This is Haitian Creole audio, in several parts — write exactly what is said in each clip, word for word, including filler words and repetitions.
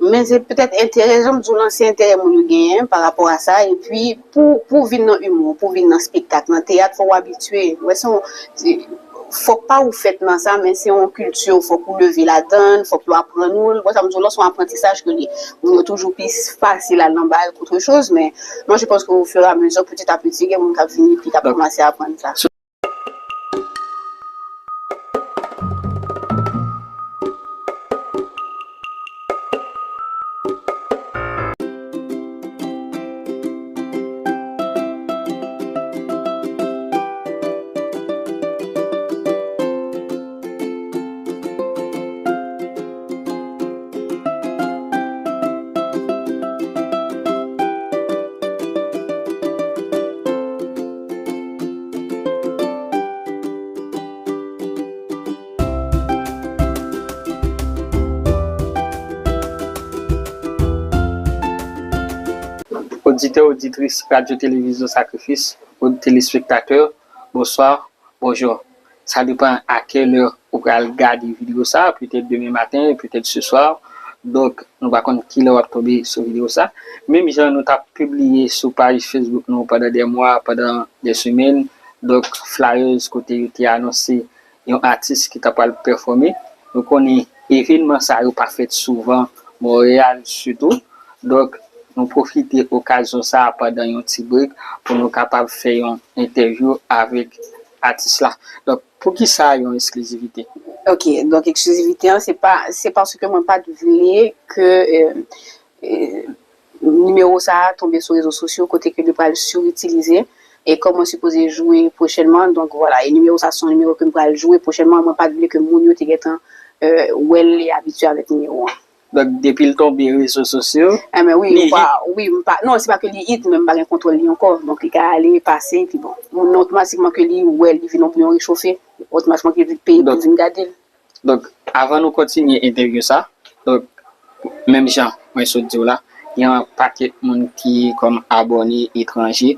Men se petèt enterè, jan m di w lan, se enterè moun yo genyen pa rapò a sa. Epi pou, pou w vin nan imo, pou w vin nan spektak, nan teyat, fò w abitye. Ou wè, se yon, se, fòk pa ou fèt nan sa, men se yon kilti, fòk ou leve ladan l, fòk yo aprann ou l. Ou wè sa m di w lan, se yon aprantisaj ke li. Moun yo toujou plis fasil al nan bal k'otre choz, men mwen, je pense que au fur et à mesure, petit à petit, gen moun k ap vini epi k ap kòmanse aprann sa. Oditè, oditris Radyo Televizyon Sakrifis, od-, telespektatè, bonswa, bonjou. Sa depann a kèlè ou pral gade videyo sa, petèt demen maten, petèt se swa. Donk, nou pa konn kilè w ap tonbe sou videyo sa. Menm jan nou t ap pibliye sou paj Facebook nou pandan dè mwa, pandan dè semèn, donk, flyers kote yo te anonse yon atis ki ta pral pèfòme. Nou konnen evenman sa yo pa fèt souvan, Monreyal sitou. Donk, nou pwofite okazyon sa a pandan yon ti break pou nou kapab fè yon entèvyou avèk atis la. Donk, poukisa yon eksklizivite? Ok, donk eksklizivite an, se pa, se paske mwen pa t vle ke, euh, euh, nimewo sa a tonbe sou rezo sosyo kote ke li pral siritilize. E kòm mwen sipoze jwe pwochènman, donk vwala, e nimewo sa a se yon nimewo ke m pral jwe pwochènman, mwen pa t vle ke moun yo te gentan, euh, wè l e abitye avèk nimewo an. Donk, depi l tonbe rezo sosyo, Enben wi, li m pa, hit. Wi, m pa, non, se pa ke li hit, men m pa gen kontwòl li ankò. Donk, li ka ale, pase, epi bon. Moun nan otomatikman ke li wè, li vin yon bouyon rechofe, otomatikman ke li peye pou l vin gade l. Donk, avan nou kontinye entèvyou sa, donk, menm jan mwen sot di w la, gen yon pakèt moun ki kòm abòne etranje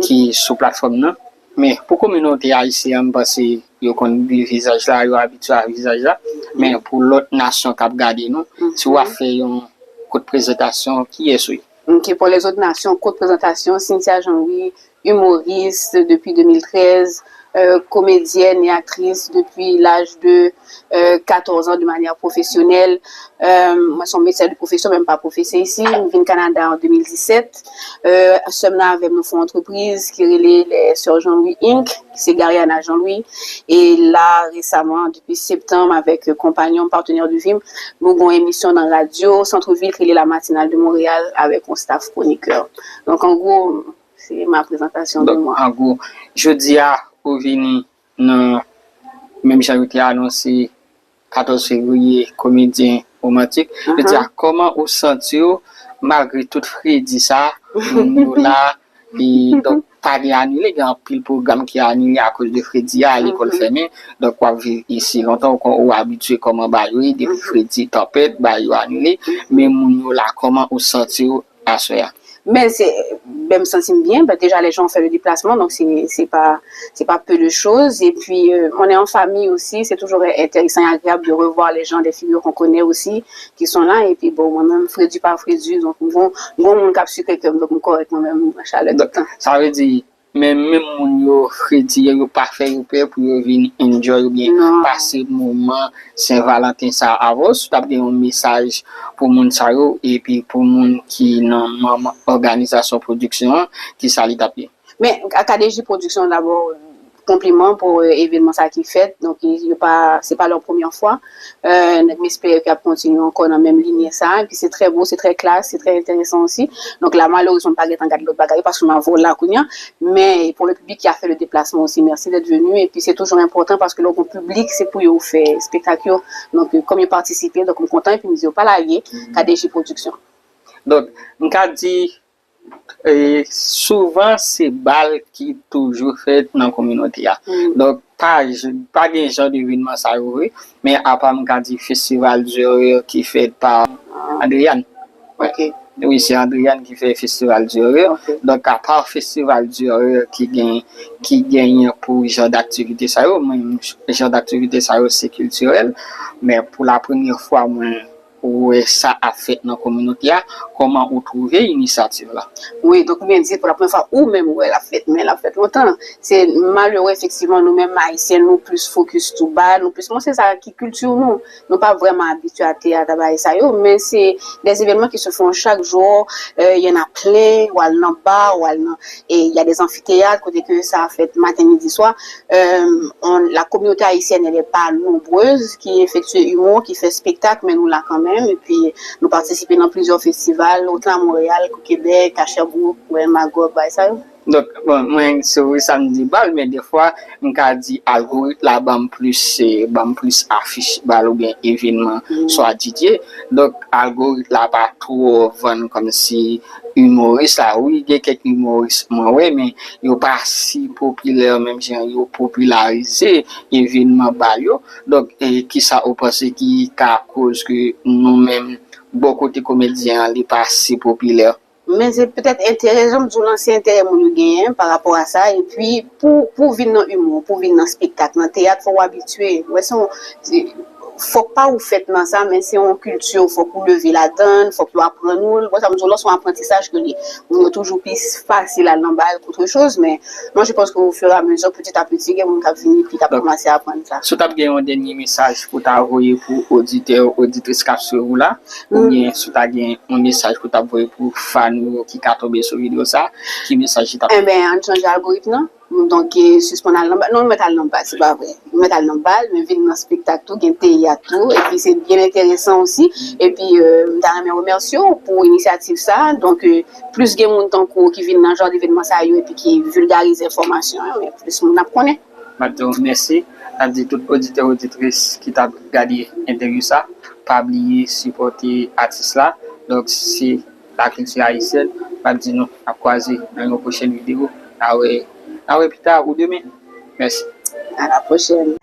ki sou platfòm nan. Men pou kominote ayisyen an, m panse yo konn vizaj la, yo abitye a vizaj la. Men pou lòt nasyon k ap gade nou, si w ap fè yon kout prezantasyon, kiyès ou ye? Ok, pour les autres nations, courte présentation, Cynthia Jean-Louis, humoriste depuis deux mille treize, euh, comédienne et actrice depuis l'âge de euh, quatorze ans de manière professionnelle. Euh, mwen se yon medsen de pwofesyon, men m pa pwofese isi. M vin Kanada an de mil disèt. Euh, sè m nan avè m, nou fè yon antrepriz ki rele Les Sœurs Jean-Louis Inc, ki se Gariana Jean-Louis. E la, resaman, depi septanm, avèk, euh, konpanyon m, partenaire de vie m, nou gen yon emisyon nan radyo Centre Ville ki rele La Matinale de Montréal avèk yon staff chroniqueur. Donk, an gwo, se ma présentation de moi. Donk, an gwo, jodi a, ou vini nan, menm jan yo te anonse katòz fevriye, komedyen womantik. Yo di a, kòman ou santi w malgre tout fredi sa, moun yo la, e donk pa gen anile, gen anpil pwogram ki anile akoz de fredi a, lekòl fèmen, donk w ap viv isi lontan, ou kon, ou abitye kòman bagay yo ye, depi fredi, tanpèt, bagay yo anile, men moun yo la, kòman ou santi w aswè a? Ben, c'est, ben, m santi m byen. Ben, déjà, les gens ont fait le déplacement, donc c'est, c'est pas, c'est pas peu de choses. Et puis, euh, on est en famille aussi, c'est toujours intéressant et agréable de revoir les gens, des figures qu'on connaît aussi, qui sont là. Et puis, bon, mwen menm, fredi pa fredi, donk, m gon, m gon moun k ap sikre kè m, donk, m kòrèk mwen menm, chalè tout tan. Sa vle di, men menm moun yo fredi yo, yo pa fè yo pè pou yo vin enjoy oubyen pase moman Sen Valanten sa avè w. Si w t ap gen yon mesaj pou moun sa yo, epi pou moun ki nan manm òganizasyon pwodiksyon an, kisa li t ap ye? Men, K D J Production, dabò, konpliman pou, euh, evenman sa ki fèt. Donk, yo pa, se pa lè premyè fwa. Euh, nèg, m espere ke y ap kontinye ankò nan menm linye sa. Epi se trè bo, se trè klas, se trè enteresan osi. Donk la, malerezman, m pa gentan gade lòt bagay yo, paske m avè w la kounye a. Men pou le piblik ki a fè le deplasman osi, mèsi dèt veni. Epi se toujou enpòtan paske lè w gen piblik, se pou yo fè espektak yo. Donk, euh, kòm yo patisipe, donk m kontan. Epi m di yo pa lage, K D J Production. Donk, m ka di, E souvan, se bal ki toujou fèt nan kominote a. Donk, pa, pa gen jan de evenman sa yo vre, men apa m ka di Festival du Rire ki fèt pa Andréane. Wi, se Andréane ki fè Festival du Rire. Donk, apa Festival du Rire ki gen, ki genyen pou jan daktivite sa yo, men jan daktivite sa yo, se kiltirèl. Men pou la premyè fwa, mwen Ou wè sa ap fèt nan kominote a, kòman ou twouve inisyativ la? Wi, donk ou byen di, pou la premyè fwa, ou menm ou wè l ap fèt, men l ap fèt lontan. Se malere, efektivman, nou menm Ayisyen, nou plis fokis tou ba, nou plis, bon, se sa ki kilti nou. Nou pa vrèman abitye a teyat, a bagay sa yo, men se des événements qui se font chaque jour. Euh, il y en a plein, ou al nan ba, ou al nan, et il y a des amphithéâtres, kote ke sa fèt maten, midi, swa. Euh, on, la communauté haïtienne, elle est pas nombreuse, qui effectue humour, qui fait spectacle, men nou la kanmenm, epi nou patisipe nan plizyè festival, otan a Montréal, Québec, à Sherbrooke, Royal Magog, bagay sa yo. Donk, bon, mwen, se vre sa m di bal, men defwa, m ka di algorit la ban m plis, eh, ban m plis afich bal oubyen evenman, swa D J. Donk, algorit la pa twò vann kòmsi imoris la. Wi, gen kèk imoris mwen wè, men yo pa si popilè menm jan yo popilarize evenman bal yo. Donk, eh, kisa ou panse ki ka koz ke nou menm, bò kote komedyen an, li pa si popilè? Men se petèt enterè, jan m di w lan, se enterè moun yo genyen pa rapò a sa. Epi, pou, pou vin nan imo, pou vin nan spektak, nan teyat, fò w abitye. Ou wè, se yon, se, fòk pa ou fèt nan sa, men se yon kilti, fòk ou leve ladan l, fòk yo aprann ou l. Bon, sa m di w lan, se yon aprantisaj ke l ye. Moun yo toujou pi fasil al nan bal k'otre choz, men mwen, je pense que au fur et à mesure, petit à petit, gen moun k ap vini, epi k ap kòmanse aprann sa. Si w t ap gen yon dènye mesaj pou w ta voye pou oditè, oditris k ap swiv ou la, oubyen si w ta gen yon mesaj pou w t ap voye pou fan ou yo ki ka tonbe sou videyo sa, ki mesaj li t ap? Enben, ann chanje algoritm nan. Donk, eh, sispann al nan bal. Non, nou mèt al nan bal, se pa vre. Nou mèt al nan bal, men vin nan spektak tou, gen teyat tou. Epi se byen enteresan osi. Epi, eh, m ta renmen remèsye w pou inisyativ sa. Donk, eh, plis gen moun tankou w ki vin nan jan devenman sa yo epi ki vilgarize enfòmasyon yo, men plis moun ap konnen. M ap di w mèsi. M ap di tout oditè, oditris ki t ap gade entèvyou sa, pa bliye sipòte atis la. Donk, se Lakilti Ayisyèn. M ap di nou, n ap kwaze nan yon pwochèn videyo. N a wè, n a wè pita ou demen. Mèsi. À la prochaine.